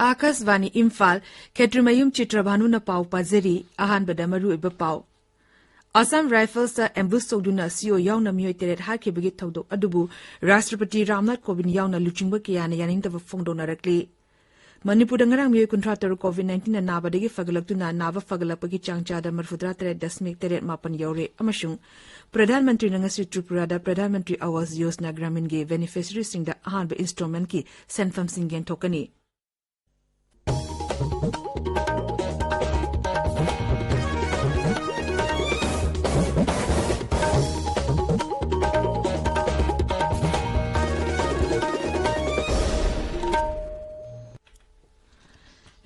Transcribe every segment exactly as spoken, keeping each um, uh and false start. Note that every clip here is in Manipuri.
ꯑꯥꯀꯥꯁꯕꯥꯅꯤ ꯏꯝꯐꯥꯜ, ꯈꯦꯇ꯭ꯔꯤꯃꯌꯨꯝ ꯆꯤꯇ꯭ꯔꯚꯥꯅꯨꯅ ꯄꯥꯎ ꯄꯥꯖꯔꯤ꯫ ꯑꯍꯥꯟꯕꯗ ꯃꯔꯨꯑꯣꯏꯕ ꯄꯥꯎ꯫ ꯑꯁꯥꯝ ꯔꯥꯏꯐꯜꯁꯇ ꯑꯦꯝꯕꯨꯁ ꯇꯧꯗꯨꯅ ꯁꯤꯑꯣ ꯌꯥꯎꯅ ꯃꯤꯑꯣꯏ ꯇꯔꯦꯠ ꯍꯥꯠꯈꯤꯕꯒꯤ ꯊꯧꯗꯣꯛ ꯑꯗꯨꯕꯨ ꯔꯥꯁꯇ꯭ꯔꯄꯇꯤ ꯔꯥꯝꯅꯥꯊ ꯀꯣꯕꯤꯟꯗ ꯌꯥꯎꯅ ꯂꯨꯆꯤꯡꯕ ꯀꯌꯥꯅ ꯌꯥꯅꯤꯡꯗꯕ ꯐꯣꯡꯗꯣꯛꯅꯔꯛꯂꯤ꯫ ꯃꯅꯤꯄꯨꯔꯗ ꯉꯔꯥꯡ ꯃꯤꯑꯣꯏ ꯀꯨꯟꯊ꯭ꯔꯥ ꯇꯔꯨꯛ ꯀꯣꯚꯤꯗ ꯅꯥꯏꯟꯇꯤꯟꯅ ꯅꯥꯕꯗꯒꯤ ꯐꯒꯠꯂꯛꯇꯨꯅ ꯅꯥꯕ ꯐꯒꯠꯂꯛꯄꯒꯤ ꯆꯥꯡ ꯆꯥꯗ ꯃꯔꯤꯐꯨꯇꯔꯥ ꯇꯔꯦꯠ ꯗꯁꯃꯤꯛ ꯇꯔꯦꯠ ꯃꯥꯄꯟ ꯌꯧꯔꯦ ꯑꯃꯁꯨꯡ ꯄ꯭ꯔꯙꯥꯟ ꯃꯟꯇ꯭ꯔꯤꯅ ꯉꯁꯤ ꯇ꯭ꯔꯤꯄꯨꯔꯥꯗ ꯄ꯭ꯔꯙꯥꯟ ꯃꯟꯇ꯭ꯔꯤ ꯑꯋꯥꯁ ꯌꯣꯖꯅꯥ ꯒ꯭ꯔꯥꯃꯤꯟꯒꯤ ꯕꯦꯅꯤꯐꯤꯁꯔꯤꯁꯤꯡꯗ ꯑꯍꯥꯟꯕ ꯏꯟꯁꯇꯣꯜꯃꯦꯟꯠꯀꯤ ꯁꯦꯟꯐꯝꯁꯤꯡ ꯌꯦꯟꯊꯣꯛꯀꯅꯤ꯫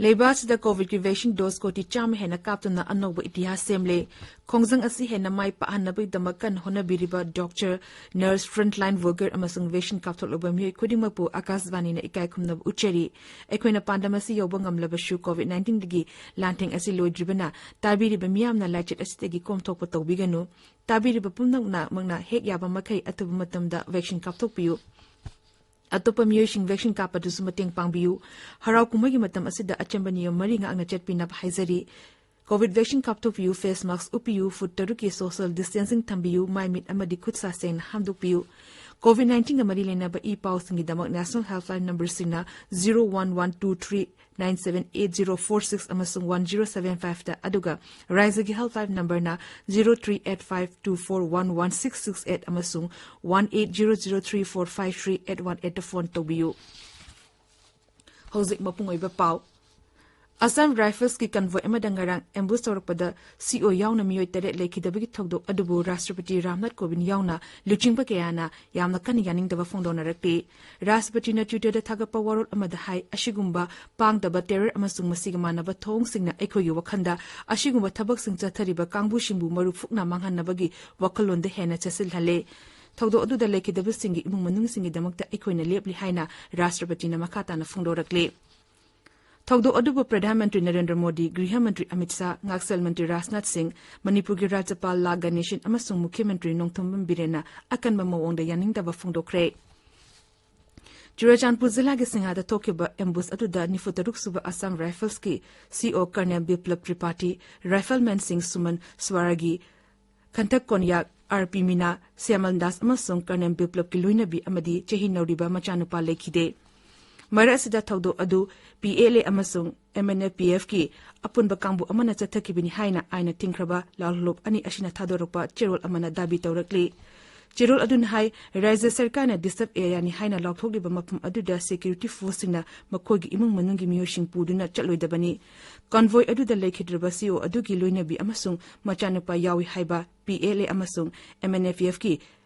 ꯂꯩꯕꯥꯛ ꯑꯁꯤꯗ ꯀꯣꯚꯤꯗꯀꯤ ꯚꯦꯛꯁꯤꯟ ꯗꯣꯁ ꯀꯣꯇꯤ ꯆꯥꯝꯃ ꯍꯦꯟꯅ ꯀꯥꯞꯇꯨꯅ ꯑꯅꯧꯕ ꯏꯇꯤꯍꯥꯁ ꯁꯦꯝꯂꯦ꯫ ꯈꯣꯡꯖꯪ ꯑꯁꯤ ꯍꯦꯟꯅ ꯃꯥꯏ ꯄꯥꯛꯍꯟꯅꯕꯒꯤꯗꯃꯛ ꯀꯟꯅ ꯍꯣꯠꯅꯕꯤꯔꯤꯕ ꯗꯣꯛꯇꯔ, ꯅꯔꯁ, ꯐ꯭ꯔꯟꯠꯂꯥꯏꯟ ꯋꯥꯔꯀꯔ ꯑꯃꯁꯨꯡ ꯚꯦꯛꯁꯤꯟ ꯀꯥꯞꯊꯣꯛꯂꯕ ꯃꯤꯑꯣꯏ ꯈꯨꯗꯤꯡꯃꯛꯄꯨ ꯑꯥꯀꯥꯁꯕꯥꯅꯤꯅ ꯏꯀꯥꯏ ꯈꯨꯝꯅꯕ ꯎꯠꯆꯔꯤ꯫ ꯑꯩꯈꯣꯏꯅ ꯄꯥꯟꯗꯝ ꯑꯁꯤ ꯌꯧꯕ ꯉꯝꯂꯕꯁꯨ ꯀꯣꯚꯤꯗ ꯅꯥꯏꯟꯇꯤꯟꯗꯒꯤ ꯂꯥꯟꯊꯦꯡ ꯑꯁꯤ ꯂꯣꯏꯗ꯭ꯔꯤꯕꯅ ꯇꯥꯕꯤꯔꯤꯕ ꯃꯤꯌꯥꯝꯅ ꯂꯥꯏꯆꯠ ꯑꯁꯤꯗꯒꯤ ꯀꯣꯝꯊꯣꯛꯄ ꯇꯧꯕꯤꯒꯅꯨ꯫ ꯇꯥꯕꯤꯔꯤꯕ ꯄꯨꯝꯅꯃꯛꯅ ꯍꯦꯛ ꯌꯥꯕ ꯃꯈꯩ ꯑꯊꯨꯕ ꯃꯇꯝꯗ ꯚꯦꯛꯁꯤꯟ ꯀꯥꯞꯊꯣꯛꯄꯤꯌꯨ꯫ ꯑꯇꯣꯞꯄ ꯃꯤꯑꯣꯏꯁꯤꯡ ꯚꯦꯛꯁꯤꯟ ꯀꯥꯞꯄꯗꯁꯨ ꯃꯇꯦꯡ ꯄꯥꯡꯕꯤꯌꯨ꯫ ꯍꯔꯥꯎ ꯀꯨꯝꯍꯩꯒꯤ ꯃꯇꯝ ꯑꯁꯤꯗ ꯑꯆꯝꯕ ꯅꯤꯌꯝ ꯃꯔꯤ ꯉꯥꯛꯅ ꯆꯠꯄꯤꯅꯕ ꯍꯥꯏꯖꯔꯤ꯫ ꯀꯣꯚꯤꯗ ꯚꯦꯛꯁꯤꯟ ꯀꯥꯞꯊꯣꯛꯄꯤꯌꯨ, ꯐꯦꯁ ꯃꯥꯁꯛ ꯎꯞꯄꯤꯌꯨ, ꯐꯨꯠ ꯇꯔꯨꯛꯀꯤ ꯁꯣꯁꯤꯌꯦꯜ ꯗꯤꯁꯇꯦꯟꯁꯤꯡ ꯊꯝꯕꯤꯌꯨ, ꯃꯥꯏ ꯃꯤꯠ ꯑꯃꯗꯤ ꯈꯨꯠ ꯁꯥ ꯁꯦꯡꯅ ꯍꯥꯝꯗꯣꯛꯄꯤꯌꯨ꯫ ꯀꯣꯚꯤꯗ ꯅꯥꯏꯟꯇꯤꯟꯒ ꯃꯔꯤ ꯂꯩꯅꯕ ꯏ ꯄꯥꯎꯁꯤꯡꯒꯤꯗꯃꯛ ꯅꯦꯁꯅꯦꯜ ꯍꯦꯜꯞꯂꯥꯏꯟ ꯅꯝꯕꯔꯁꯤꯡꯅ zero one one two three nine seven eight zero four six ꯑꯃꯁꯨꯡ ꯋꯥꯟ ꯖꯤꯔꯣ ꯁꯚꯦꯟ ꯐꯥꯏꯚꯇ, ꯑꯗꯨꯒ ꯔꯥꯏꯖ꯭ꯌꯒꯤ ꯍꯦꯜꯞꯂꯥꯏꯟ ꯅꯝꯕꯔꯅ zero three eight five two four one one six six eight ꯑꯃꯁꯨꯡ one eight zero zero three four five three eight one ꯑꯩꯠꯇ ꯐꯣꯟ ꯇꯧꯕꯤꯌꯨ꯫ ꯍꯧꯖꯤꯛ ꯃꯄꯨꯡ ꯑꯣꯏꯕ ꯄꯥꯎ꯫ ꯑꯁꯥꯝ ꯔꯥꯏꯐꯜꯁꯀꯤ ꯀꯟꯚꯣꯏ ꯑꯃꯗ ꯉꯔꯥꯡ ꯑꯦꯝꯕꯨꯁ ꯇꯧꯔꯛꯄꯗ ꯁꯤꯑꯣ ꯌꯥꯎꯅ ꯃꯤꯑꯣꯏ ꯇꯔꯦꯠ ꯂꯩꯈꯤꯗꯕꯒꯤ ꯊꯧꯗꯣꯛ ꯑꯗꯨꯕꯨ ꯔꯥꯁꯇ꯭ꯔꯄꯇꯤ ꯔꯥꯝꯅꯥꯊ ꯀꯣꯕꯤꯟꯗ ꯌꯥꯎꯅ ꯂꯨꯆꯤꯡꯕ ꯀꯌꯥꯅ ꯌꯥꯝꯅ ꯀꯟꯅ ꯌꯥꯅꯤꯡꯗꯕ ꯐꯣꯡꯗꯣꯛꯅꯔꯛꯂꯤ꯫ ꯔꯥꯁꯇ꯭ꯔꯄꯇꯤꯅ ꯇ꯭ꯋꯤꯇꯔꯗ ꯊꯥꯒꯠꯄ ꯋꯥꯔꯣꯜ ꯑꯃꯗ ꯍꯥꯏ, "ꯑꯁꯤꯒꯨꯝꯕ ꯄꯥꯡꯗꯕ ꯇꯦꯔꯔ ꯑꯃꯁꯨꯡ ꯃꯁꯤꯒ ꯃꯥꯟꯅꯕ ꯊꯧꯑꯣꯡꯁꯤꯡꯅ ꯑꯩꯈꯣꯏꯒꯤ ꯋꯥꯈꯜꯗ ꯑꯁꯤꯒꯨꯝꯕ ꯊꯕꯛꯁꯤꯡ ꯆꯠꯊꯔꯤꯕ ꯀꯥꯡꯕꯨꯁꯤꯡꯕꯨ ꯃꯔꯨꯞ ꯐꯨꯛꯅ ꯃꯥꯡꯍꯟꯅꯕꯒꯤ ꯋꯥꯈꯜꯂꯣꯟꯗ ꯍꯦꯟꯅ ꯆꯦꯠꯁꯤꯜꯍꯜꯂꯦ꯫ ꯊꯧꯗꯣꯛ ꯑꯗꯨꯗ ꯂꯩꯈꯤꯗꯕꯁꯤꯡꯒꯤ ꯏꯃꯨꯡ ꯃꯅꯨꯡꯁꯤꯡꯒꯤꯗꯃꯛꯇ ꯑꯩꯈꯣꯏꯅ ꯂꯦꯞꯂꯤ" ꯍꯥꯏꯅ ꯔꯥꯁꯇ꯭ꯔꯄꯇꯤꯅ ꯃꯈꯥ ꯇꯥꯅ ꯐꯣꯡꯗꯣꯔꯛꯂꯤ꯫ ꯊꯧꯗꯣꯛ ꯑꯗꯨꯕꯨ ꯄ꯭ꯔꯙꯥꯟ ꯃꯟꯇ꯭ꯔꯤ ꯅꯔꯦꯟꯗ꯭ꯔ ꯃꯣꯗꯤ, ꯒ꯭ꯔꯤꯍ ꯃꯟꯇ꯭ꯔꯤ ꯑꯃꯤꯠ ꯁꯥꯍ, ꯉꯥꯛꯁꯦꯜ ꯃꯟꯇ꯭ꯔꯤ ꯔꯥꯖꯅꯥꯊ ꯁꯤꯡ, ꯃꯅꯤꯄꯨꯔꯒꯤ ꯔꯥꯖ꯭ꯌꯄꯥꯜ ꯂꯥ ꯒꯅꯦꯁꯟ ꯑꯃꯁꯨꯡ ꯃꯨꯈ꯭ꯌ ꯃꯟꯇ꯭ꯔꯤ ꯅꯣꯡꯊꯣꯝꯕꯝ ꯕꯤꯔꯦꯟꯅ ꯑꯀꯟꯕ ꯃꯑꯣꯡꯗ ꯌꯥꯅꯤꯡꯗꯕ ꯐꯣꯡꯗꯣꯛꯈ꯭ꯔꯦ꯫ ꯆꯨꯔꯥꯆꯥꯟꯄꯨꯔ ꯖꯤꯂꯥꯒꯤ ꯁꯤꯡꯍꯥꯗ ꯊꯣꯛꯈꯤꯕ ꯑꯦꯝꯕꯨꯁ ꯑꯗꯨꯗ ꯅꯤꯐꯨ ꯇꯔꯨꯛ ꯁꯨꯕ ꯑꯁꯥꯝ ꯔꯥꯏꯐꯜꯁꯀꯤ ꯁꯤ ꯑꯣ ꯀꯔꯅꯦꯜ ꯕꯤꯄ꯭ꯂꯕ ꯇ꯭ꯔꯤꯄꯥꯊꯤ, ꯔꯥꯏꯐꯜꯃꯦꯟꯁꯤꯡ ꯁꯨꯃꯟ ꯁ꯭ꯋꯥꯔꯒꯤ, ꯈꯟꯊꯛ ꯀꯣꯟꯌꯥꯛ ꯑꯥꯔ ꯄꯤ ꯃꯤꯅꯥ, ꯁ꯭ꯌꯥꯃꯜ ꯗꯥꯁ ꯑꯃꯁꯨꯡ ꯀꯔꯅꯦꯜ ꯕꯤꯄ꯭ꯂꯕꯀꯤ ꯂꯣꯏꯅꯕꯤ ꯑꯃꯗꯤ ꯆꯍꯤ ꯅꯧꯔꯤꯕ ꯃꯆꯥꯅꯨꯄꯥ ꯂꯩꯈꯤꯗꯦ꯫ ꯃꯔꯛ ꯑꯁꯤꯗ ꯊꯧꯗꯣꯛ ꯑꯗꯨ ꯄꯤ ꯑꯦꯜ ꯑꯦ ꯑꯃꯁꯨꯡ ꯑꯦꯝ ꯑꯦꯟ ꯑꯦꯐ ꯄꯤ ꯑꯦꯐꯀꯤ ꯑꯄꯨꯟꯕ ꯀꯥꯡꯕꯨ ꯑꯃꯅ ꯆꯠꯊꯈꯤꯕꯅꯤ ꯍꯥꯏꯅ ꯑꯥꯏꯟꯅ ꯊꯤꯡꯈ꯭ꯔꯕ ꯂꯥꯜꯍꯧꯂꯨꯞ ꯑꯅꯤ ꯑꯁꯤꯅ ꯊꯥꯗꯣꯔꯛꯄ ꯆꯦꯔꯣꯜ ꯑꯃꯅ ꯗꯥꯕꯤ ꯇꯧꯔꯛꯂꯤ꯫ ꯆꯦꯔꯣꯜ ꯑꯗꯨꯅ ꯍꯥꯏ, ꯔꯥꯖ꯭ꯌ ꯁꯔꯀꯥꯔꯅ ꯗꯤꯁꯇꯔꯕ ꯑꯦꯔꯤꯌꯥꯅꯤ ꯍꯥꯏꯅ ꯂꯥꯎꯊꯣꯛꯂꯤꯕ ꯃꯐꯝ ꯑꯗꯨꯗ ꯁꯦꯀ꯭ꯌꯨꯔꯤꯇꯤ ꯐꯣꯔꯁꯁꯤꯡꯅ ꯃꯈꯣꯏꯒꯤ ꯏꯃꯨꯡ ꯃꯅꯨꯡꯒꯤ ꯃꯤꯑꯣꯏꯁꯤꯡ ꯄꯨꯗꯨꯅ ꯆꯠꯂꯣꯏꯗꯕꯅꯤ꯫ ꯀꯣꯟꯚꯣꯏ ꯑꯗꯨꯗ ꯂꯩꯈꯤꯗ꯭ꯔꯕ ꯁꯤ ꯑꯣ ꯑꯗꯨꯒꯤ ꯂꯣꯏꯅꯕꯤ ꯑꯃꯁꯨꯡ ꯃꯆꯥꯅꯨꯄꯥ ꯌꯥꯎꯏ ꯍꯥꯏꯕ ꯄꯤ ꯑꯦꯜ ꯑꯦ ꯑꯃꯁꯨꯡ ꯑꯦꯝ ꯑꯦꯟ ꯑꯦꯐ ꯄꯤ ꯑꯦꯐꯀꯤ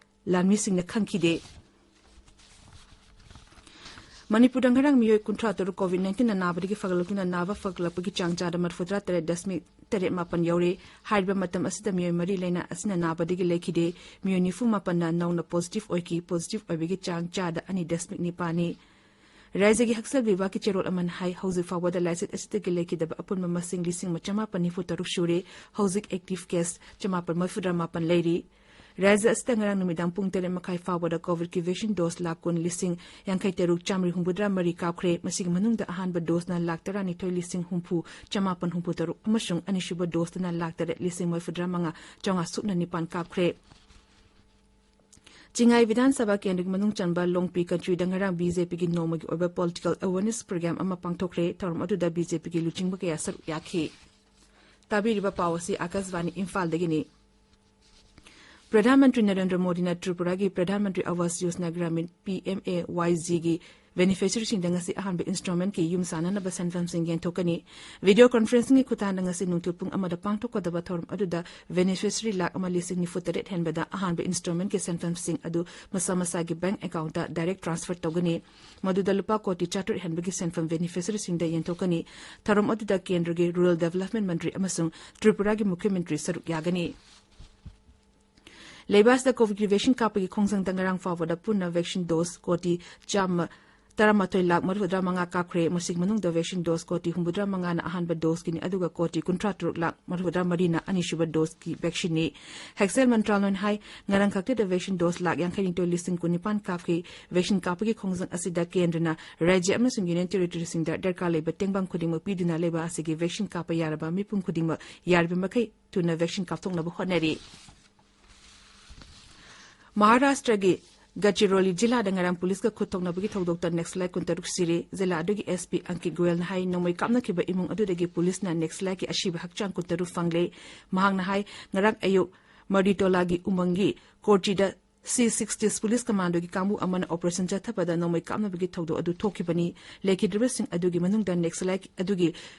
ꯂꯥꯟꯃꯤꯁꯤꯡꯅ ꯈꯪꯈꯤꯗꯦ꯫ ꯃꯅꯤꯄꯨꯔꯗ ꯉꯔꯥꯡ ꯃꯤꯑꯣꯏ ꯀꯨꯟꯊ꯭ꯔꯥ ꯇꯔꯨꯛ ꯀꯣꯚꯤꯗ ꯅꯥꯏꯟꯇꯤꯟꯅ ꯅꯥꯕꯗꯒꯤ ꯐꯒꯠꯂꯛꯇꯨꯅ ꯅꯥꯕ ꯐꯒꯠꯂꯛꯄꯒꯤ ꯆꯥꯡ ꯆꯥꯗ ꯃꯔꯤꯐꯨꯇꯔꯥ ꯇꯔꯦꯠ ꯗꯁꯃꯤꯛ ꯇꯔꯦꯠ ꯃꯥꯄꯟ ꯌꯧꯔꯦ꯫ ꯍꯥꯏꯔꯤꯕ ꯃꯇꯝ ꯑꯁꯤꯗ ꯃꯤꯑꯣꯏ ꯃꯔꯤ ꯂꯩꯅꯥ ꯑꯁꯤꯅ ꯅꯥꯕꯗꯒꯤ ꯂꯩꯈꯤꯗꯦ꯫ ꯃꯤꯑꯣꯏ ꯅꯤꯐꯨ ꯃꯥꯄꯟꯅ ꯅꯧꯅ ꯄꯣꯖꯤꯇꯤꯚ ꯑꯣꯏꯈꯤ꯫ ꯄꯣꯖꯤꯇꯤꯚ ꯑꯣꯏꯕꯒꯤ ꯆꯥꯡ ꯆꯥꯗ ꯑꯅꯤ ꯗꯁꯃꯤꯛ ꯅꯤꯄꯥꯟꯅꯤ꯫ ꯔꯥꯖ꯭ꯌꯒꯤ ꯍꯛꯁꯦꯜ ꯕꯤꯚꯥꯒꯀꯤ ꯆꯦꯔꯣꯜ ꯑꯃꯅ ꯍꯥꯏ, ꯍꯧꯖꯤꯛ ꯐꯥꯎꯕꯗ ꯂꯥꯏꯆꯠ ꯑꯁꯤꯗꯒꯤ ꯂꯩꯈꯤꯗꯕ ꯑꯄꯨꯟꯕ ꯃꯁꯤꯡ ꯂꯤꯁꯤꯡ ꯆꯃꯥꯄꯟ ꯅꯤꯐꯨ ꯇꯔꯨꯛ ꯁꯨꯔꯦ꯫ ꯍꯧꯖꯤꯛ ꯑꯦꯛꯇꯤꯚ ꯀꯦꯁ ꯆꯃꯥꯄꯟ ꯃꯔꯤꯐꯨꯇꯔꯥ ꯃꯥꯄꯟ ꯂꯩꯔꯤ꯫ ꯔꯥꯖ꯭ꯌ ꯑꯁꯤꯗ ꯉꯔꯥꯡ ꯅꯨꯃꯤꯗꯥꯡ ꯄꯨꯡ ꯇꯔꯦꯠ ꯃꯈꯥꯏ ꯐꯥꯎꯕꯗ ꯀꯣꯚꯤꯗꯀꯤ ꯚꯦꯛꯁꯤꯟ ꯗꯣꯁ ꯂꯥꯈ ꯀꯨꯟ ꯂꯤꯁꯤꯡ ꯌꯥꯡꯈꯩ ꯇꯔꯨꯛ ꯆꯥꯃꯔꯤ ꯍꯨꯝꯐꯨꯇꯔꯥ ꯃꯔꯤ ꯀꯥꯞꯈ꯭ꯔꯦ꯫ ꯃꯁꯤꯒꯤ ꯃꯅꯨꯡꯗ ꯑꯍꯥꯟꯕ ꯗꯣꯁꯅ ꯂꯥꯈ ꯇꯔꯥꯅꯤꯊꯣꯏ ꯂꯤꯁꯤꯡ ꯍꯨꯝꯐꯨ ꯆꯃꯥꯄꯟ ꯍꯨꯝꯐꯨꯇꯔꯨꯛ ꯑꯃꯁꯨꯡ ꯑꯅꯤꯁꯨꯕ ꯗꯣꯁꯇꯅ ꯂꯥꯈ ꯇꯔꯦꯠ ꯂꯤꯁꯤꯡ ꯃꯔꯤꯐꯨꯇꯔꯥ ꯃꯉꯥ ꯆꯥꯝꯃꯉꯥ ꯁꯨꯞꯅ ꯅꯤꯄꯥꯟ ꯀꯥꯞꯈ꯭ꯔꯦ꯫ ꯆꯤꯡꯉꯥꯏ ꯕꯤꯙꯥꯟ ꯁꯚꯥ ꯀꯦꯟꯗ꯭ꯔꯒꯤ ꯃꯅꯨꯡ ꯆꯟꯕ ꯂꯣꯡꯄꯤ ꯀꯟꯇ꯭ꯔꯤꯗ ꯉꯔꯥꯡ ꯕꯤ ꯖꯦ ꯄꯤꯒꯤ ꯅꯣꯡꯃꯒꯤ ꯑꯣꯏꯕ ꯄꯣꯂꯤꯇꯤꯀꯦꯜ ꯑꯦꯋꯦꯔꯅꯦꯁ ꯄ꯭ꯔꯣꯒ꯭ꯔꯥꯝ ꯑꯃ ꯄꯥꯡꯊꯣꯛꯈ꯭ꯔꯦ꯫ ꯊꯧꯔꯝ ꯑꯗꯨꯗ ꯕꯤ ꯖꯦ ꯄꯤꯒꯤ ꯂꯨꯆꯤꯡꯕ ꯀꯌꯥ ꯁꯔꯨꯛ ꯌꯥꯈꯤ꯫ ꯇꯥꯕꯤꯔꯤꯕ ꯄꯥꯎ ꯑꯁꯤ ꯑꯥꯀꯥꯁꯕꯥꯅꯤ ꯏꯝꯐꯥꯜꯗꯒꯤꯅꯤ꯫ ꯄ꯭ꯔꯙꯥꯟ ꯃꯟꯇ꯭ꯔꯤ ꯅꯔꯦꯟꯗ꯭ꯔ ꯃꯣꯗꯤꯅ ꯇ꯭ꯔꯤꯄꯨꯔꯥꯒꯤ Pradhan Mantri Awas Yojana Gramin, P M A Y ꯖꯤꯒꯤ ꯕꯦꯅꯤꯐꯤꯁꯔꯤꯁꯤꯡꯗ ꯉꯁꯤ ꯑꯍꯥꯟꯕ ꯏꯟꯁꯇꯣꯜꯃꯦꯟꯠꯀꯤ ꯌꯨꯝ ꯁꯥꯅꯅꯕ ꯁꯦꯟꯐꯝꯁꯤꯡ ꯌꯦꯟꯊꯣꯛꯀꯅꯤ꯫ ꯚꯤꯗꯤꯑꯣ ꯀꯣꯟꯐꯔꯦꯟꯁꯤꯡꯒꯤ ꯈꯨꯠꯊꯥꯡꯗ ꯉꯁꯤ ꯅꯨꯡꯊꯤꯜ ꯄꯨꯡ ꯑꯃꯗ ꯄꯥꯡꯊꯣꯛꯀꯗꯕ ꯊꯧꯔꯝ ꯑꯗꯨꯗ ꯕꯦꯅꯤꯐꯤꯁꯔꯤ ꯂꯥꯈ ꯑꯃ ꯂꯤꯁꯤꯡ ꯅꯤꯐꯨ ꯇꯔꯦꯠ ꯍꯦꯟꯕꯗ ꯑꯍꯥꯟꯕ ꯏꯟꯁꯇꯣꯜꯃꯦꯟꯠꯀꯤ ꯁꯦꯟꯐꯝꯁꯤꯡ ꯑꯗꯨ ꯃꯁꯥ ꯃꯁꯥꯒꯤ ꯕꯦꯡꯛ ꯑꯦꯀꯥꯎꯟꯠꯇ ꯗꯥꯏꯔꯦꯛ ꯇ꯭ꯔꯥꯟꯁꯐꯔ ꯇꯧꯒꯅꯤ꯫ ꯃꯗꯨꯗ ꯂꯨꯄꯥ ꯀꯣꯇꯤ ꯆꯥꯇ꯭ꯔꯨꯛ ꯍꯦꯟꯕꯒꯤ ꯁꯦꯟꯐꯝ ꯕꯦꯅꯤꯐꯤꯁꯔꯤꯁꯤꯡꯗ ꯌꯦꯟꯊꯣꯛꯀꯅꯤ꯫ ꯊꯧꯔꯝ ꯑꯗꯨꯗ ꯀꯦꯟꯗ꯭ꯔꯒꯤ ꯔꯨꯔꯦꯜ ꯗꯤꯚꯦꯂꯞꯃꯦꯟꯠ ꯃꯟꯇ꯭ꯔꯤ ꯑꯃꯁꯨꯡ ꯇ꯭ꯔꯤꯄꯨꯔꯥꯒꯤ ꯃꯨꯈ꯭ꯌ ꯃꯟꯇ꯭ꯔꯤ ꯁꯔꯨꯛ ꯌꯥꯒꯅꯤ꯫ ꯂꯩꯕꯥꯛ ꯑꯁꯤꯗ ꯀꯣꯚꯤꯗꯀꯤ ꯚꯦꯛꯁꯤꯟ ꯀꯥꯞꯄꯒꯤ ꯈꯣꯡꯖꯪꯗ ꯉꯔꯥꯡ ꯐꯥꯎꯕꯗ ꯄꯨꯟꯅ ꯚꯦꯛꯁꯤꯟ ꯗꯣꯁ ꯀꯣꯇꯤ ꯆꯥꯝꯃ ꯇꯔꯥꯃꯥꯊꯣꯏ ꯂꯥꯈ ꯃꯔꯤꯐꯨꯇꯔꯥ ꯃꯉꯥ ꯀꯥꯞꯈ꯭ꯔꯦ꯫ ꯃꯁꯤꯒꯤ ꯃꯅꯨꯡꯗ vaccine dose ꯀꯣꯇꯤ ꯍꯨꯝꯐꯨꯇꯔꯥ ꯃꯉꯥꯅ ꯑꯍꯥꯟꯕ doseꯀꯤꯅꯤ, ꯑꯗꯨꯒ ꯀꯣꯇꯤ ꯀꯨꯟꯊ꯭ꯔꯥ ꯇꯔꯨꯛ ꯂꯥꯈ ꯃꯔꯤꯐꯨꯇꯔꯥ ꯃꯔꯤꯅ ꯑꯅꯤꯁꯨꯕ doseꯀꯤ vaccineꯅꯤ꯫ ꯍꯛꯁꯦꯜ ꯃꯟꯇ꯭ꯔꯥꯂꯣꯏꯅ ꯍꯥꯏ, ꯉꯔꯥꯡ ꯈꯛꯇꯗ vaccine dose ꯂꯥꯈ ꯌꯥꯡꯈꯩꯅꯤꯊꯣꯏ ꯂꯤꯁꯤꯡ ꯀꯨꯟꯅꯤꯄꯥꯟ ꯀꯥꯞꯈꯤ꯫ Vaccine ꯀꯥꯞꯄꯒꯤ ꯈꯣꯡꯖꯪ ꯑꯁꯤꯗ ꯀꯦꯟꯗ꯭ꯔꯅ ꯔꯥꯖ꯭ꯌ ꯑꯃꯁꯨꯡ Union Territoryꯁꯤꯡꯗ ꯗꯔꯀꯥꯔ ꯂꯩꯕ ꯇꯦꯡꯕꯥꯡ ꯈꯨꯗꯤꯡꯃꯛ ꯄꯤꯗꯨꯅ ꯂꯩꯕ ꯑꯁꯤꯒꯤ vaccine ꯀꯥꯞꯄ ꯌꯥꯔꯕ ꯃꯤꯄꯨꯝ ꯈꯨꯗꯤꯡꯃꯛ ꯌꯥꯔꯤꯕ ꯃꯈꯩ ꯊꯨꯅ vaccine ꯀꯥꯞꯊꯣꯛꯅꯕ ꯍꯣꯠꯅꯔꯤ꯫ ꯃꯍꯥꯔꯥꯁꯇ꯭ꯔꯒꯤ ꯒꯆꯤꯔꯣꯂꯤ ꯖꯤꯂꯥꯗ ꯉꯔꯥꯡ ꯄꯨꯂꯤꯁꯀ ꯈꯨꯠ ꯊꯣꯛꯅꯕꯒꯤ ꯊꯧꯗꯣꯛꯇ ꯅꯛꯁꯂꯥꯏꯠ ꯀꯨꯟꯇꯔꯨꯛ ꯁꯤꯔꯦ꯫ ꯖꯤꯂꯥ ꯑꯗꯨꯒꯤ SP ꯑꯪꯀꯤꯠ ꯒꯣꯌꯦꯜꯅ ꯍꯥꯏ, ꯅꯣꯡꯃꯩ ꯀꯥꯞꯅꯈꯤꯕ ꯏꯃꯨꯡ ꯑꯗꯨꯗꯒꯤ ꯄꯨꯂꯤꯁꯅ ꯅꯛꯁꯂꯥꯏꯠꯀꯤ ꯑꯁꯤꯕ ꯍꯛꯆꯥꯡ ꯀꯨꯟꯇꯔꯨꯛ ꯐꯪꯂꯦ꯫ ꯃꯍꯥꯛꯅ ꯍꯥꯏ, ꯉꯔꯥꯡ ꯑꯌꯨꯛ ꯃꯔꯤꯇꯣꯂꯥꯒꯤ ꯎꯃꯪꯒꯤ ꯀꯣꯔꯆꯤꯗ C sixty police commandoꯒꯤ ꯀꯥꯡꯕꯨ ꯑꯃꯅ operation ꯆꯠꯊꯕꯗ ꯅꯣꯡꯃꯩ ꯀꯥꯞꯅꯕꯒꯤ ꯊꯧꯗꯣꯛ ꯑꯗꯨ ꯊꯣꯛꯈꯤꯕꯅꯤ꯫ ꯂꯩꯈꯤꯗ꯭ꯔꯕꯁꯤꯡ ꯑꯗꯨꯒꯤ ꯃꯅꯨꯡꯗ ꯅꯛꯁꯂꯥꯏꯠ ꯑꯗꯨꯒꯤ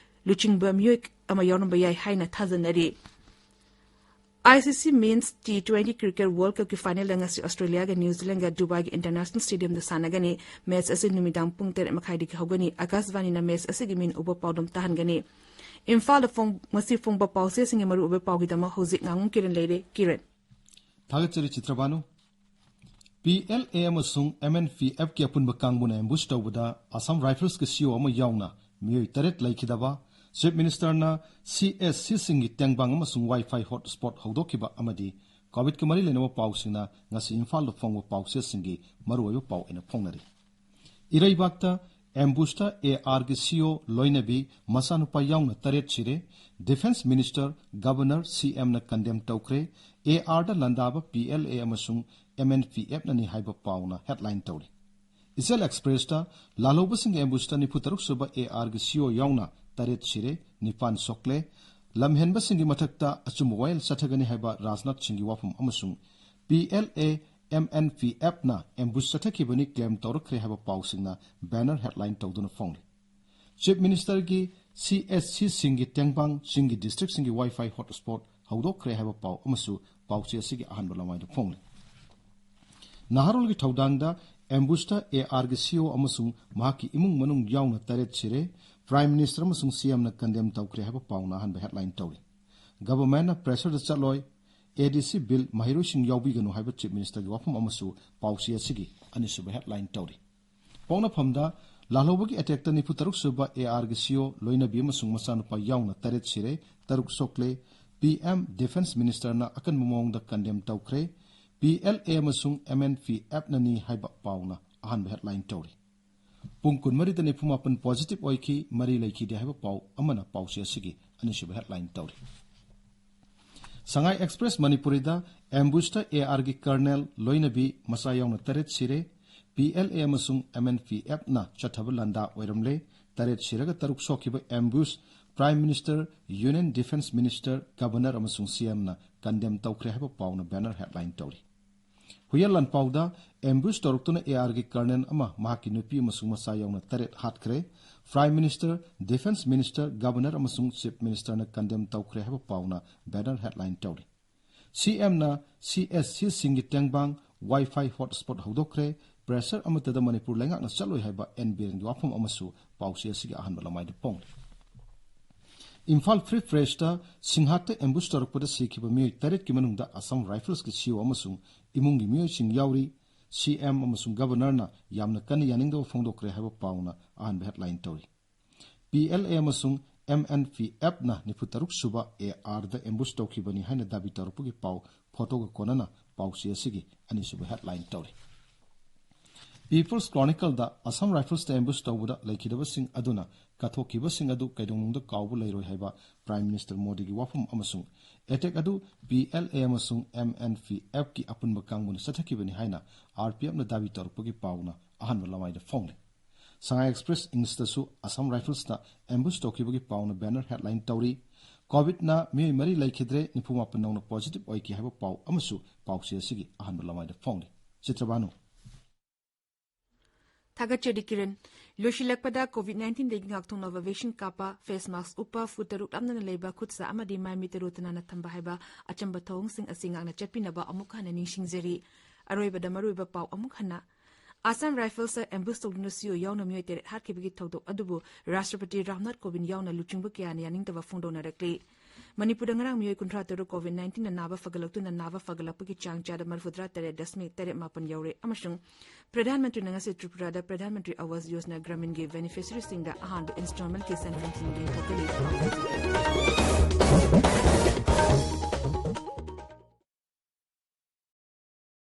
ꯂꯨꯆꯤꯡꯕ ꯃꯤꯑꯣꯏ ꯑꯃ ꯌꯥꯎꯔꯝꯕ ꯌꯥꯏ ꯍꯥꯏꯅ ꯊꯥꯖꯅꯔꯤ꯫ ICC Men's T twenty Cricket World Cupꯀꯤ finalꯗ ꯉꯁꯤ Australiaꯒ New Zealandꯒ Dubaiꯒꯤ International Stadiumꯗ ꯁꯥꯟꯅꯒꯅꯤ꯫ Match ꯑꯁꯤ ꯅꯨꯃꯤꯗꯥꯡ ꯄꯨꯡ ꯇꯔꯦꯠ ꯃꯈꯥꯏꯗꯒꯤ ꯍꯧꯒꯅꯤ꯫ ꯑꯥꯀꯥꯁꯕꯥꯅꯤꯅ match ꯑꯁꯤꯒꯤ ꯃꯤꯅ ꯎꯕ ꯄꯥꯎꯗꯝ ꯇꯥꯍꯟꯒꯅꯤ꯫ ꯏꯝꯐꯥꯜꯗ ꯐꯣꯡ-, ꯉꯁꯤ ꯐꯣꯡꯕ ꯄꯥꯎꯆꯦꯁꯤꯡꯒꯤ ꯃꯔꯨꯑꯣꯏꯕ ꯄꯥꯎꯒꯤꯗꯃꯛ ꯍꯧꯖꯤꯛ ꯉꯥꯉꯣꯝ ꯀꯤꯔꯟ ꯂꯩꯔꯦ꯫ ꯀꯤꯔꯟ꯫ ꯊꯥꯒꯠꯆꯔꯤ ꯆꯤꯇ꯭ꯔꯕꯥꯅꯨ꯫ PLA ꯑꯃꯁꯨꯡ MNPFꯀꯤ ꯑꯄꯨꯟꯕ ꯀꯥꯡꯕꯨꯅ ambush ꯇꯧꯕꯗ Assam Riflesꯀꯤ CO ꯑꯃ ꯌꯥꯎꯅ ꯃꯤꯑꯣꯏ ꯇꯔꯦꯠ ꯂꯩꯈꯤꯗꯕ, Chief Ministerꯅ CSCꯁꯤꯡꯒꯤ ꯇꯦꯡꯕꯥꯡ ꯑꯃꯁꯨꯡ Wi-Fi hotspot ꯍꯧꯗꯣꯛꯈꯤꯕ ꯑꯃꯗꯤ COVIDꯀ ꯃꯔꯤ ꯂꯩꯅꯕ ꯄꯥꯎꯁꯤꯡꯅ ꯉꯁꯤ ꯏꯝꯐꯥꯜꯗ ꯐꯣꯡꯕ ꯄꯥꯎꯆꯦꯁꯤꯡꯒꯤ ꯃꯔꯨꯑꯣꯏꯕ ꯄꯥꯎ ꯑꯣꯏꯅ ꯐꯣꯡꯅꯔꯤ꯫ ꯏꯔꯩꯕꯥꯛꯇ ambushꯇ ARꯒꯤ CO ꯂꯣꯏꯅꯕꯤ ꯃꯆꯥꯅꯨꯄꯥ ꯌꯥꯎꯅ ꯇꯔꯦꯠ ꯁꯤꯔꯦ꯫ Defence Minister, Governor, CMꯅ condemn ꯇꯧꯈ꯭ꯔꯦ꯫ ARꯗ ꯂꯥꯟꯗꯥꯕ PLA ꯑꯃꯁꯨꯡ MNPFꯅꯅꯤ ꯍꯥꯏꯕ ꯄꯥꯎꯅ headline ꯇꯧꯔꯤ꯫ ꯏꯆꯦꯜ Expressꯇ ꯂꯥꯜꯍꯧꯕꯁꯤꯡꯒꯤ ambushꯇ ꯅꯤꯐꯨꯇꯔꯨꯛ ꯁꯨꯕ ARꯒꯤ CO ꯌꯥꯎꯅ ꯇꯔꯦꯠ ꯁꯤꯔꯦ, ꯅꯤꯄꯥꯟ ꯁꯣꯛꯂꯦ꯫ ꯂꯝꯍꯦꯟꯕꯁꯤꯡꯒꯤ ꯃꯊꯛꯇ ꯑꯆꯨꯝꯕ ꯋꯥꯌꯦꯜ ꯆꯠꯊꯒꯅꯤ ꯍꯥꯏꯕ ꯔꯥꯖꯅꯥꯊ ꯁꯤꯡꯒꯤ ꯋꯥꯐꯝ ꯑꯃꯁꯨꯡ PLA MNPFꯅ ambush ꯆꯠꯊꯈꯤꯕꯅꯤ claim ꯇꯧꯔꯛꯈ꯭ꯔꯦ ꯍꯥꯏꯕ ꯄꯥꯎꯁꯤꯡꯅ banner headline ꯇꯧꯗꯨꯅ ꯐꯣꯡꯂꯤ꯫ Chief Ministerꯒꯤ CSCꯁꯤꯡꯒꯤ ꯇꯦꯡꯕꯥꯡ, ꯆꯤꯡꯒꯤ districtꯁꯤꯡꯒꯤ Wi-Fi hotspot ꯍꯧꯗꯣꯛꯈ꯭ꯔꯦ ꯍꯥꯏꯕ ꯄꯥꯎ ꯑꯃꯁꯨ ꯄꯥꯎꯆꯦ ꯑꯁꯤꯒꯤ ꯑꯍꯥꯟꯕ ꯂꯃꯥꯏꯗ ꯐꯣꯡꯂꯤ꯫ ꯅꯍꯥꯔꯣꯜꯒꯤ ꯊꯧꯗꯥꯡꯗ ambushꯇ ARꯒꯤ CO ꯑꯃꯁꯨꯡ ꯃꯍꯥꯛꯀꯤ ꯏꯃꯨꯡ ꯃꯅꯨꯡ ꯌꯥꯎꯅ ꯇꯔꯦꯠ ꯁꯤꯔꯦ꯫ Prime Minister ꯑꯃꯁꯨꯡ CMꯅ condemn ꯇꯧꯈ꯭ꯔꯦ ꯍꯥꯏꯕ ꯄꯥꯎꯅ ꯑꯍꯥꯟꯕ headline ꯇꯧꯔꯤ꯫ Governmentꯅ pressureꯗ ꯆꯠꯂꯣꯏ, ADC bill ꯃꯍꯩꯔꯣꯏꯁꯤꯡ ꯌꯥꯎꯕꯤꯒꯅꯨ ꯍꯥꯏꯕ Chief Ministerꯒꯤ ꯋꯥꯐꯝ ꯑꯃꯁꯨ ꯄꯥꯎꯆꯦ ꯑꯁꯤꯒꯤ ꯑꯅꯤꯁꯨꯕ headline ꯇꯧꯔꯤ꯫ ꯄꯣꯛꯅꯐꯝꯗ ꯂꯥꯜꯍꯧꯕꯒꯤ ꯑꯦꯇꯦꯛꯇ ꯅꯤꯐꯨ ꯇꯔꯨꯛ ꯁꯨꯕ ꯑꯦ ꯑꯥꯔꯒꯤ ꯁꯤꯏꯑꯣ ꯂꯣꯏꯅꯕꯤ ꯑꯃꯁꯨꯡ ꯃꯆꯥꯅꯨꯄꯥ ꯌꯥꯎꯅ ꯇꯔꯦꯠ ꯁꯤꯔꯦ, ꯇꯔꯨꯛ ꯁꯣꯛꯂꯦ꯫ ꯄꯤ ꯑꯦꯝ ꯗꯤꯐꯦꯟꯁ ꯃꯤꯅꯤꯁꯇꯔꯅ ꯑꯀꯟꯕ ꯃꯑꯣꯡꯗ ꯀꯟꯗꯦꯝ ꯇꯧꯈ꯭ꯔꯦ꯫ ꯄꯤ ꯑꯦꯜ ꯑꯦ ꯑꯃꯁꯨꯡ ꯑꯦꯝ ꯑꯦꯟ ꯄꯤ ꯑꯦꯐꯅꯅꯤ ꯍꯥꯏꯕ ꯄꯥꯎꯅ ꯑꯍꯥꯟꯕ ꯍꯦꯗꯂꯥꯏꯟ ꯇꯧꯔꯤ꯫ ꯄꯨꯡ ꯀꯨꯟꯃꯔꯤꯗ ꯅꯤꯐꯨ ꯃꯥꯄꯟ ꯄꯣꯖꯤꯇꯤꯚ ꯑꯣꯏꯈꯤ, ꯃꯔꯤ ꯂꯩꯈꯤꯗꯦ ꯍꯥꯏꯕ ꯄꯥꯎ ꯑꯃꯅ ꯄꯥꯎꯆꯦ ꯑꯁꯤꯒꯤ ꯑꯅꯤꯁꯨꯕ ꯍꯦꯗꯂꯥꯏꯟ ꯇꯧꯔꯤ꯫ ꯁꯉꯥꯏ ꯑꯦꯛꯁꯄ꯭ꯔꯦꯁ ꯃꯅꯤꯄꯨꯔꯤꯗ ꯑꯦꯝꯕꯨꯁꯇ ꯑꯦ ꯑꯥꯔꯒꯤ ꯀꯔꯅꯦꯜ ꯂꯣꯏꯅꯕꯤ ꯃꯆꯥ ꯌꯥꯎꯅ ꯇꯔꯦꯠ ꯁꯤꯔꯦ, ꯄꯤ ꯑꯦꯜ ꯑꯦ ꯑꯃꯁꯨꯡ ꯑꯦꯝ ꯑꯦꯟ ꯄꯤ ꯑꯦꯐꯅ ꯆꯠꯊꯕ ꯂꯥꯟꯗꯥ ꯑꯣꯏꯔꯝꯂꯦ꯫ ꯇꯔꯦꯠ ꯁꯤꯔꯒ ꯇꯔꯨꯛ ꯁꯣꯛꯈꯤꯕ ambush prime minister, union defence minister, governor ꯑꯃꯁꯨꯡ ꯁꯤ ꯑꯦꯝꯅ ꯀꯟꯗꯦꯝ ꯇꯧꯈ꯭ꯔꯦ ꯍꯥꯏꯕ ꯄꯥꯎꯅ ꯕꯦꯅꯔ ꯍꯦꯗꯂꯥꯏꯟ ꯇꯧꯔꯤ꯫ ꯍꯨꯏꯌꯦꯟ ꯂꯥꯟꯄꯥꯎꯗ ꯑꯦꯝꯕꯨꯁ ꯇꯧꯔꯛꯇꯨꯅ ꯑꯦ ꯑꯥꯔꯒꯤ ꯀꯔꯅꯦꯜ ꯑꯃ ꯃꯍꯥꯛꯀꯤ ꯅꯨꯄꯤ ꯑꯃꯁꯨꯡ ꯃꯆꯥ ꯌꯥꯎꯅ ꯇꯔꯦꯠ ꯍꯥꯠꯈ꯭ꯔꯦ꯫ Prime minister, defence minister, governor ꯑꯃꯁꯨꯡ ꯆꯤꯐ ꯃꯤꯅꯤꯁꯇꯔꯅ ꯀꯟꯗꯦꯝ ꯇꯧꯈ꯭ꯔꯦ ꯍꯥꯏꯕ ꯄꯥꯎꯅ ꯕꯦꯅꯔ ꯍꯦꯗꯂꯥꯏꯟ ꯇꯧꯔꯤ꯫ ꯁꯤ ꯑꯦꯝꯅ ꯁꯤ ꯑꯦꯁ ꯁꯤꯁꯤꯡꯒꯤ ꯇꯦꯡꯕꯥꯡ ꯋꯥꯏ ꯐꯥꯏ ꯍꯣꯠꯁ꯭ꯄꯣꯠ ꯍꯧꯗꯣꯛꯈ꯭ꯔꯦ꯫ ꯄ꯭ꯔꯦꯁꯔ ꯑꯃꯠꯇꯗ ꯃꯅꯤꯄꯨꯔ ꯂꯩꯉꯥꯛꯅ ꯆꯠꯂꯣꯏ ꯍꯥꯏꯕ ꯑꯦꯟ ꯕꯤꯔꯦꯟꯒꯤ ꯋꯥꯐꯝ ꯑꯃꯁꯨ ꯄꯥꯎꯆꯦ ꯑꯁꯤꯒꯤ ꯑꯍꯥꯟꯕ ꯂꯃꯥꯏꯗ ꯐꯣꯡꯂꯤ꯫ ꯏꯝꯐꯥꯜ ꯐ꯭ꯔꯤ ꯄ꯭ꯔꯦꯁꯇ ꯁꯤꯡꯍꯥꯠꯇ ꯑꯦꯝꯕꯨꯁ ꯇꯧꯔꯛꯄꯗ ꯁꯤꯈꯤꯕ ꯃꯤꯑꯣꯏ ꯇꯔꯦꯠꯀꯤ ꯃꯅꯨꯡꯗ ꯑꯁꯥꯝ ꯔꯥꯏꯐꯜꯁꯀꯤ ꯁꯤꯏꯑꯣ ꯑꯃꯁꯨꯡ ꯏꯃꯨꯡꯒꯤ ꯃꯤꯑꯣꯏꯁꯤꯡ ꯌꯥꯎꯔꯤ꯫ ꯁꯤ ꯑꯦꯝ ꯑꯃꯁꯨꯡ ꯒꯕꯔꯅꯔꯅ ꯌꯥꯝꯅ ꯀꯟꯅ ꯌꯥꯅꯤꯡꯗꯕ ꯐꯣꯡꯗꯣꯛꯈ꯭ꯔꯦ ꯍꯥꯏꯕ ꯄꯥꯎꯅ ꯑꯍꯥꯟꯕ ꯍꯦꯗꯂꯥꯏꯟ ꯇꯧꯔꯤ꯫ ꯄꯤ ꯑꯦꯜ ꯑꯦ ꯑꯃꯁꯨꯡ ꯑꯦꯝ ꯑꯦꯟ ꯄꯤ ꯑꯦꯐꯅ ꯅꯤꯐꯨ ꯇꯔꯨꯛ ꯁꯨꯕ ꯑꯦ ꯑꯥꯔꯗ ꯑꯦꯝꯕꯨꯁ ꯇꯧꯈꯤꯕꯅꯤ ꯍꯥꯏꯅ ꯗꯥꯕꯤ ꯇꯧꯔꯛꯄꯒꯤ ꯄꯥꯎ ꯐꯣꯇꯣꯒ ꯀꯣꯟꯅꯅ ꯄꯥꯎꯆꯦ ꯑꯁꯤꯒꯤ ꯑꯅꯤꯁꯨꯕ ꯍꯦꯗꯂꯥꯏꯟ ꯇꯧꯔꯤ꯫ ꯄꯤꯄꯜꯁ ꯀ꯭ꯔꯣꯅꯤꯀꯜꯗ ꯑꯁꯥꯝ ꯔꯥꯏꯐꯜꯁꯇ ꯑꯦꯝꯕꯨꯁ ꯇꯧꯕꯗ ꯂꯩꯈꯤꯗꯕꯁꯤꯡ ꯑꯗꯨꯅ ꯀꯠꯊꯣꯛꯈꯤꯕꯁꯤꯡ ꯑꯗꯨ ꯀꯩꯗꯧꯅꯨꯡꯗ ꯀꯥꯎꯕ ꯂꯩꯔꯣꯏ ꯍꯥꯏꯕ ꯄ꯭ꯔꯥꯏꯝ ꯃꯤꯅꯤꯁꯇꯔ ꯃꯣꯗꯤꯒꯤ ꯋꯥꯐꯝ ꯑꯃꯁꯨꯡ ꯑꯦꯇꯦꯛ ꯑꯗꯨ ꯄꯤ ꯑꯦꯜ ꯑꯦ ꯑꯃꯁꯨꯡ ꯑꯦꯝ ꯑꯦꯟ ꯄꯤ ꯑꯦꯐꯀꯤ ꯑꯄꯨꯟꯕ ꯀꯥꯡꯕꯨꯅ ꯆꯠꯊꯈꯤꯕꯅꯤ ꯍꯥꯏꯅ ꯑꯥꯔ ꯄꯤ ꯑꯦꯐꯅ ꯗꯥꯕꯤ ꯇꯧꯔꯛꯄꯒꯤ ꯄꯥꯎꯅ ꯑꯍꯥꯟꯕ ꯂꯃꯥꯏꯗ ꯐꯣꯡꯂꯤ꯫ ꯁꯉꯥꯏ ꯑꯦꯛꯁꯄ꯭ꯔꯦꯁ ꯏꯪꯂꯤꯁꯇꯁꯨ ꯑꯁꯥꯝ ꯔꯥꯏꯐꯜꯁꯅ ꯑꯦꯝꯕꯨꯁ ꯇꯧꯈꯤꯕꯒꯤ ꯄꯥꯎꯅ ꯕꯦꯅꯔ ꯍꯦꯗꯂꯥꯏꯟ ꯇꯧꯔꯤ꯫ ꯀꯣꯚꯤꯗꯅ ꯃꯤꯑꯣꯏ ꯃꯔꯤ ꯂꯩꯈꯤꯗ꯭ꯔꯦ, ꯅꯤꯐꯨ ꯃꯥꯄꯟ ꯅꯧꯅ ꯄꯣꯖꯤꯇꯤꯚ ꯑꯣꯏꯈꯤ ꯍꯥꯏꯕ ꯄꯥꯎ ꯑꯃꯁꯨ ꯄꯥꯎꯆꯦ ꯑꯁꯤꯒꯤ ꯑꯍꯥꯟꯕ ꯂꯃꯥꯏꯗ ꯐꯣꯡꯂꯤ꯫ ꯆꯤꯇ꯭ꯔꯕꯥꯅꯨ꯫ ꯊꯥꯒꯠꯆꯔꯤ ꯀꯤꯔꯟ꯫ ꯂꯣꯏꯁꯤꯜꯂꯛꯄꯗ ꯀꯣꯚꯤꯗ ꯅꯥꯏꯟꯇꯤꯟꯗꯒꯤ ꯉꯥꯛꯊꯣꯛꯅꯕ ꯚꯦꯛꯁꯤꯟ ꯀꯥꯞꯄ, ꯐꯦꯁ ꯃꯥꯁꯛ ꯎꯞꯄ, ꯐꯨꯠ ꯇꯔꯨꯛ ꯂꯥꯞꯅꯅ ꯂꯩꯕ, ꯈꯨꯠ ꯁꯥ ꯑꯃꯗꯤ ꯃꯥꯏ ꯃꯤꯠ ꯇꯔꯨ ꯇꯅꯥꯟꯅ ꯊꯝꯕ ꯍꯥꯏꯕ ꯑꯆꯝꯕ ꯊꯧꯑꯣꯡꯁꯤꯡ ꯑꯁꯤ ꯉꯥꯛꯅ ꯆꯠꯄꯤꯅꯕ ꯑꯃꯨꯛ ꯍꯟꯅ ꯅꯤꯡꯁꯤꯡꯖꯔꯤ꯫ ꯑꯔꯣꯏꯕꯗ ꯃꯔꯨꯑꯣꯏꯕ ꯄꯥꯎ ꯑꯃꯨꯛ ꯍꯟꯅ꯫ ꯑꯁꯥꯝ ꯔꯥꯏꯐꯜꯁꯇ ꯑꯦꯝꯕꯨꯁ ꯇꯧꯗꯨꯅ ꯁꯤꯏꯑꯣ ꯌꯥꯎꯅ ꯃꯤꯑꯣꯏ ꯇꯔꯦꯠ ꯍꯥꯠꯈꯤꯕꯒꯤ ꯊꯧꯗꯣꯛ ꯑꯗꯨꯕꯨ ꯔꯥꯁꯇ꯭ꯔꯄꯇꯤ ꯔꯥꯝꯅꯥꯊ ꯀꯣꯕꯤꯟꯗ ꯌꯥꯎꯅ ꯂꯨꯆꯤꯡꯕ ꯀꯌꯥꯅ ꯌꯥꯅꯤꯡꯗꯕ ꯐꯣꯡꯗꯣꯛꯅꯔꯛꯂꯤ꯫ ꯃꯅꯤꯄꯨꯔꯗ ꯉꯔꯥꯡ ꯃꯤꯑꯣꯏ ꯀꯨꯟꯊ꯭ꯔꯥ ꯇꯔꯨꯛ ꯀꯣꯚꯤꯗ ꯅꯥꯏꯟꯇꯤꯟꯅ ꯅꯥꯕ ꯐꯒꯠꯂꯛꯇꯨꯅ ꯅꯥꯕ ꯐꯒꯠꯂꯛꯄꯒꯤ ꯆꯥꯡ ꯆꯥꯗ ꯃꯔꯤꯐꯨꯇꯔꯥ ꯇꯔꯦꯠ ꯗꯁꯃꯤꯛ ꯇꯔꯦꯠ ꯃꯥꯄꯟ ꯌꯧꯔꯦ ꯑꯃꯁꯨꯡ ꯄ꯭ꯔꯙꯥꯟ ꯃꯟꯇ꯭ꯔꯤꯅ ꯉꯁꯤ ꯇ꯭ꯔꯤꯄꯨꯔꯥꯗ ꯄ꯭ꯔꯙꯥꯟ ꯃꯟꯇ꯭ꯔꯤ ꯑꯋꯥꯁ ꯌꯣꯖꯅꯥ ꯒ꯭ꯔꯥꯃꯤꯟꯒꯤ ꯕꯦꯅꯤꯐꯤꯁꯔꯤꯁꯤꯡꯗ ꯑꯍꯥꯟꯕ ꯏꯟꯁꯇꯣꯜꯃꯦꯟꯠꯀꯤ ꯁꯦꯟꯐꯝꯁꯤꯡ ꯌꯦꯟꯊꯣꯛꯀꯅꯤ꯫